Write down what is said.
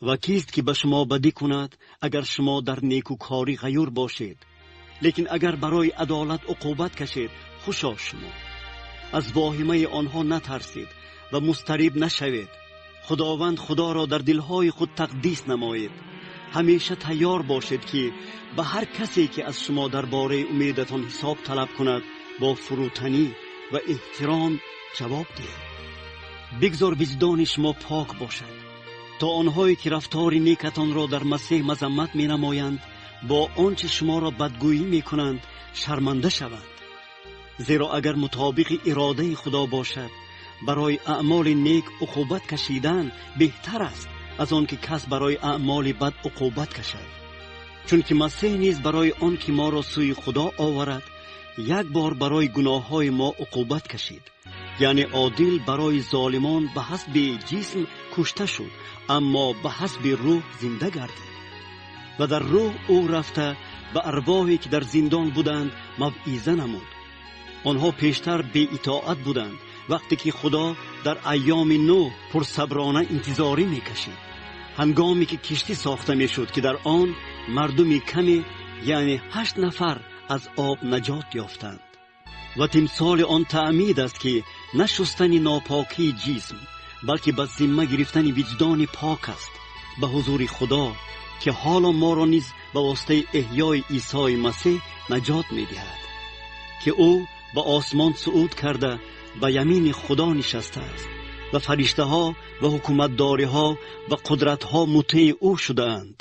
Ва кист, ки ба шумо бадӣ кунад, агар шумо дар некӯкорӣ ғаюр бошед? Лекин агар барои адолат уқубат кашед, хушо шумо. Аз воҳимаи онҳо натарсед ва музтариб нашавед. Худованд Худоро дар дилҳои худ тақдис намоед. Ҳамеша тайёр бошед, ки ба ҳар касе, ки аз шумо дар бораи умедатон ҳисоб талаб кунад, бо фурӯтанӣ ва эҳтиром ҷавоб диҳед. Бигзор виҷдони шумо пок бошад, то онҳое, ки рафтори некатонро дар Масеҳ мазаммат менамоянд, бо он чи шуморо бадгӯӣ мекунанд, шарманда шаванд. Зеро агар мутобиқи иродаи Худо бошад, барои аъмоли нек уқубат кашидан беҳтар аст, аз он ки кас барои аъмоли бад уқубат кашад. Чунки Масеҳ низ барои он ки моро сӯи Худо оварад, як бор барои гуноҳҳои мо уқубат кашид, яъне одил барои золимон, ба ҳасби ҷисм кушта шуд, аммо ба ҳасби рӯҳ зинда гардид. Ва дар рӯҳ ӯ рафта, ба арвоҳе, ки дар зиндон буданд, мавъиза намуд. Онҳо пештар беитоат буданд, вақте ки Худо дар айёми Нӯҳ пурсаброна интизорӣ мекашид, ҳангоме ки киштӣ сохта мешуд, ки дар он мардуми каме, яъне ҳашт нафар, аз об наҷот ёфтанд. Ва тимсоли он таъмид аст, ки на шустани нопокии ҷисм, балки ба зимма гирифтани виҷдони пок аст ба ҳузури Худо, ки ҳоло моро низ ба воситаи эҳёи Исои Масеҳ наҷот медиҳад, ки ӯ ба осмон суъуд карда, ба ямини Худо нишастааст ва фариштаҳо ва ҳукуматдориҳо ва қудратҳо мутеи ӯ шудаанд.